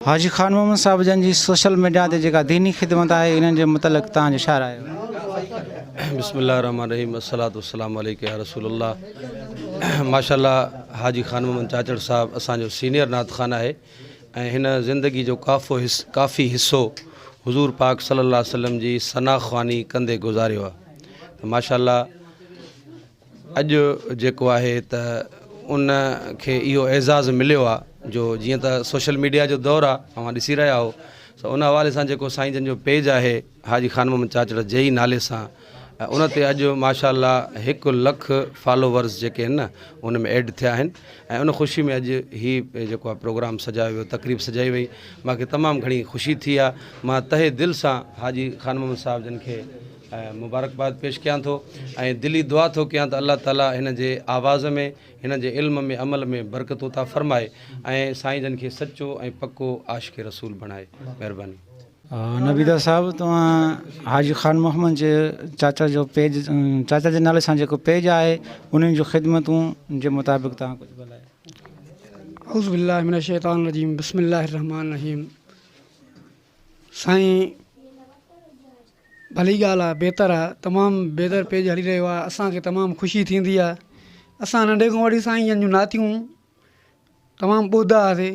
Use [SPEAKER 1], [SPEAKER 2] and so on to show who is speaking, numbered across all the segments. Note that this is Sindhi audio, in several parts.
[SPEAKER 1] حاجي خان محمد صاحب جن جي سوشل ميڊيا تي جيڪا ديني خدمت آهي انهن جي متعلق توهان جو ڇا رايو آهي؟
[SPEAKER 2] بسم الله الرحمن الرحيم الصلوة والسلام عليك يا رسول الله ماشاءالله حاجي خان محمد چاچڙ صاحب اسان جو سينيئر نعت خوان آهي ۽ هن زندگي جو ڪافو ڪافي حصو حضور پاڪ صلي الله عليه وسلم جي ثنا خواني ڪندي گذاريو آهي ته ماشاءالله اڄ جيڪو آهي ته ان کي اهو اعزاز مليو آهي جو جيئن ته سوشل ميڊيا جو دور آهي اوهان ڏسي رهيا آهو سو ان حوالي سان جيڪو سائين جن جو پيج آهي حاجي خان محمد چاچڙ جي ئي نالي سان ان تي اڄ ماشاء الله هڪ لک فالوورز جيڪي آهن نه ان ۾ ايڊ ٿيا آهن ۽ ان خوشي ۾ اڄ هي جيڪو آهي پروگرام سجايو ويو تقريب سجائي وئي مانکي تمام گهڻي خوشي ٿي آهي مان تهه دل سان حاجي خان محمد صاحب جن کي مبارڪباد پيش ڪيان ٿو ۽ دلي دعا ٿو ڪيان ته الله تعالي هن جي آواز ۾ هن جي علم ۾ عمل ۾ برڪتون عطا فرمائي ۽ سائين جن کي سچو ۽ پڪو عاشق رسول بڻائي مهرباني.
[SPEAKER 1] نبيده صاحب توهان حاجي خان محمد جي چاچا جو پيج چاچا جي نالي سان جيڪو پيج آهي انهن جون خدمتون جي مطابق توهان ڪجهه ڳالهايو.
[SPEAKER 3] اعوذ بالله من الشيطان الرجيم بسم الله الرحمن الرحيم سائين ڀلي ڳالهه آ بهتر آ تمام بهتر پيج هلي رهيو آ اسان کي تمام خوشي ٿيندي آ اسان ننڍي کان وٺي سائين جن جون نعتيون تمام ٻڌا هئاسي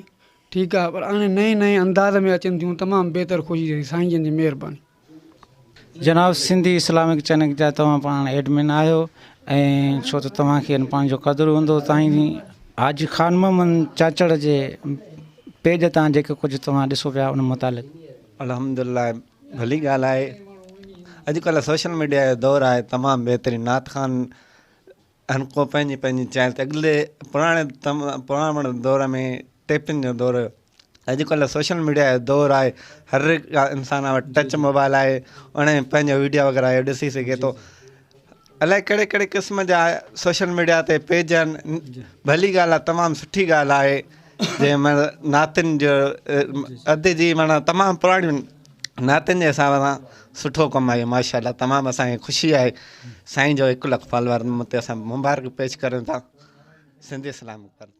[SPEAKER 3] ٺيڪ آ پر هاڻي نئين نئين انداز ۾ اچن ٿيون تمام بهتر خوشي ٿئي ٿي سائين جن جي مهرباني.
[SPEAKER 1] جناب سنڌي اسلامڪ چينل جا توهان پاڻ ايڊمن آهيو ۽ ڇو ته توهان کي پنهنجو قدر هوندو تائين حاجي خان محمد چاچڙ جي پيج تان جيڪي ڪجهه توهان ڏسو پيا ان متعلق.
[SPEAKER 4] الحمدلله ڀلي ڳالهه آهي اڄڪلهه سوشل ميڊيا جو دور آهي تمام بهترين نعت خوان هر ڪو پنهنجي پنهنجي چينل تي اڳلي پراڻي پراڻي دور ۾ ٽيپن جو دور هيو اڄڪلهه سوشل ميڊيا جو دور آهي هر هڪ انسان وٽ ٽچ موبائل آهي ان ۾ پنهنجو ويڊيو وغيره اهو ڏسي سگهي ٿو الائي ڪهڙي ڪهڙي قسم جا سوشل ميڊيا تي پيج آهن ڀلي ڳالهه آهي تمام سٺي ڳالهه آهي جنهن مهل نعتن جو اڌ جي معنيٰ تمام پراڻيون نعتن جي حساب سان سٺو ڪم آهي ماشاء الله تمام اسانکي خوشي آهي سائين جو هڪ لک فالوور تي اسان مبارڪ پيش ڪريون ٿا سنڌي اسلام پر.